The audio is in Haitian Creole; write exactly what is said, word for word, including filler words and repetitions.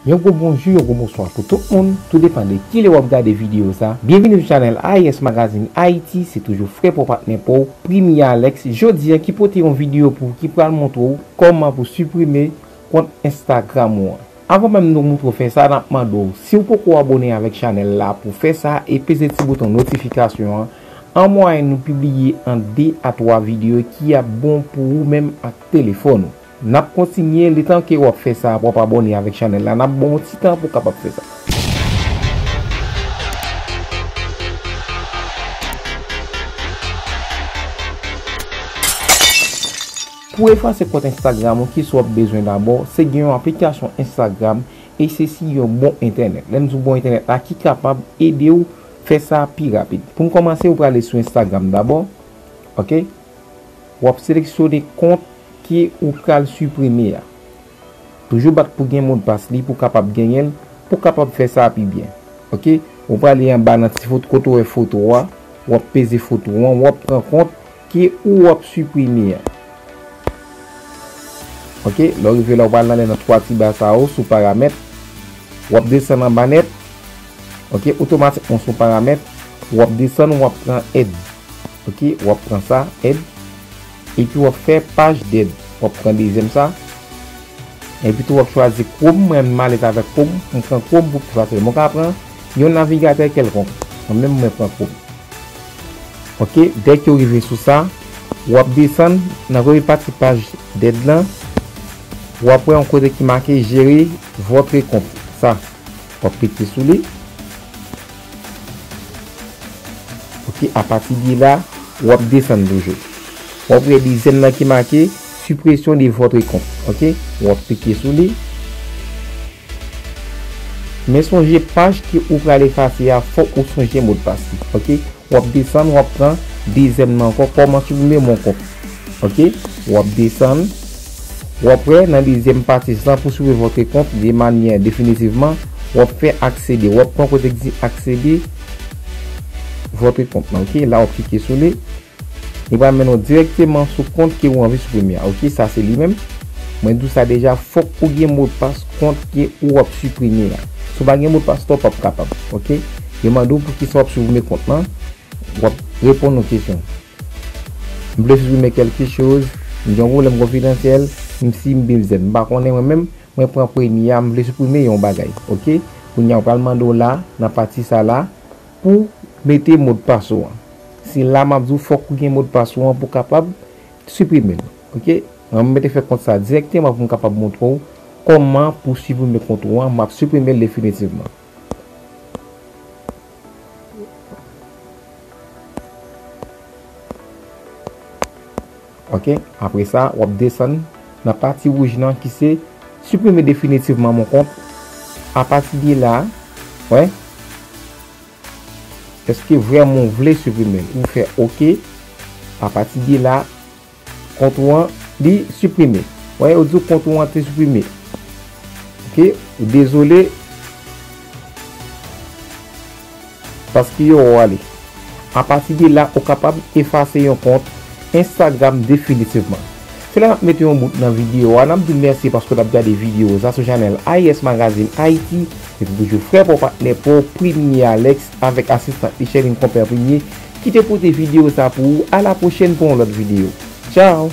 Yon gwo bonjou, yon gwo bonswa pou tout moun, tou depann de kilè w ap gade videyo sa. Byenvini sou chanèl A I S Magazine Haïti, se toujou frè pa w, patnè pa w, Premye Alex, jodi a ki pote yon videyo pou w ki pral montre w kòman pou siprime kont Instagram ou an. Avan menm nou montre w fè sa, n ap mande w, si w poko abòne avèk chanèl la, pou w fè sa e peze ti bouton notifikasyon an. An mwayèn, nou pibliye ant de a twa videyo ki ap bon pou ou menm ak telefòn ou. N ap kontinye, letan ke w ap fè sa, w ap abòne avèk chanèl la, n ap ba w yon ti tan pou w kapab fè sa. Pou efase kont Instagram ou, kisa w ap bezwen dabò, se gen yon aplikasyon Instagram e se si yon bon entènèt. Lè m di w bon entènèt la, ki kapab ede w fè sa pi rapid. Pou n kòmanse, ou prale sou Instagram dabò. Ok? W ap seleksyone kont ke ou pral siprime a. Toujou bat pou gen modpas li pou w kapab genyen l, pou w kapab fè sa pi byen. Ok? Ou prale anba nan ti foto, kote w wè foto a, w ap peze foto an, w ap pran kont ke ou w ap siprime a. Ok? Lè w rive la, ou pral anlè nan twa ti ba sa yo sou paramèt, w ap desann anba nèt. Ok? Otomatikman sou paramèt, w ap desann, w ap pran èd. Ok, w ap pran sa, èd. Epi w ap fè paj dèd. W ap pran dezyèm sa. Epi tou w ap chwazi Chrome. Mwen menm alèz avèk Chrome. Mwen pran Chrome pou pi fasil. Mwen ka pran yon navigatè kèlkonk. Mwen menm mwen pran Chrome. Ok, dèk yo rive sou sa, w ap desann nan premye pati paj dèd lan. W ap wè yon kote ki make Gérer votre compte. Sa. W ap klike sou li. Ok, apati de la, w ap desann toujou. W ap wè dezyèm nan ki make Suppression de votre compte. Ok, w ap klike sou li. Men sonje paj ke ou pral efase a, fòk ou sonje modpas li. Ok, w ap desann, w ap pran dezyèm nan ankò, Comment supprimer mon compte. Ok, w ap desann, w ap wè nan dezyèm pati sa, Pour supprimer votre compte de manière définitivement, w ap fè accéder, w ap pran kote ki di accéder votre compte lan. Ok, la w ap klike sou li. Li pral mennen w dirèkteman sou kont ke ou anvi siprime a. Ok, sa se li menm. Mwen di w sa deja, fòk ou gen modpas kont ke ou ap siprime a. Si w pa gen modpas la, w p ap kapab. Ok? Yo mande w poukisa w ap siprime kont lan, w ap reponn yon kesyon. M vle siprime kèlke choz, m gen yon pwoblèm konfidansyèl, m si m bezwen. M pa konnen mwen menm, mwen pran premye a, m vle siprime yon bagay. Ok? Kounye a, w pral mande w la, nan pati sa la, pou mete modpas ou an. Se la m ap di w fòk ou gen modpas ou an pou kapab siprime l. Ok? Mwen mete fè kont sa dirèkteman pou m kapab montre w kòman pou siprime kont ou an. M ap siprime l definitivman. Ok, apre sa, w ap desann nan pati wouj lan ki se Supprimer définitivement mon compte. Apati de la, wè, èske vrèman w vle siprime l? Ou fè ok. Apati de la, kont ou an, li siprime. Wè, yo di w kont ou an te siprime. Ok, dezole. Paske yo wè w ale. Apati de la, ou kapab efase yon kont Instagram definitivman. Se la n ap mete yon bout nan videyo a. N ap di w mèsi paske w t ap gade videyo sa sou chanèl A I S Magazine Haïti. Se toujou frè pa w, patnè pa w, Premye Alex, avèk asistan Micheline Compère Premye, ki te pote videyo sa pou ou. A la pwochèn pou yon lòt videyo. Tchao!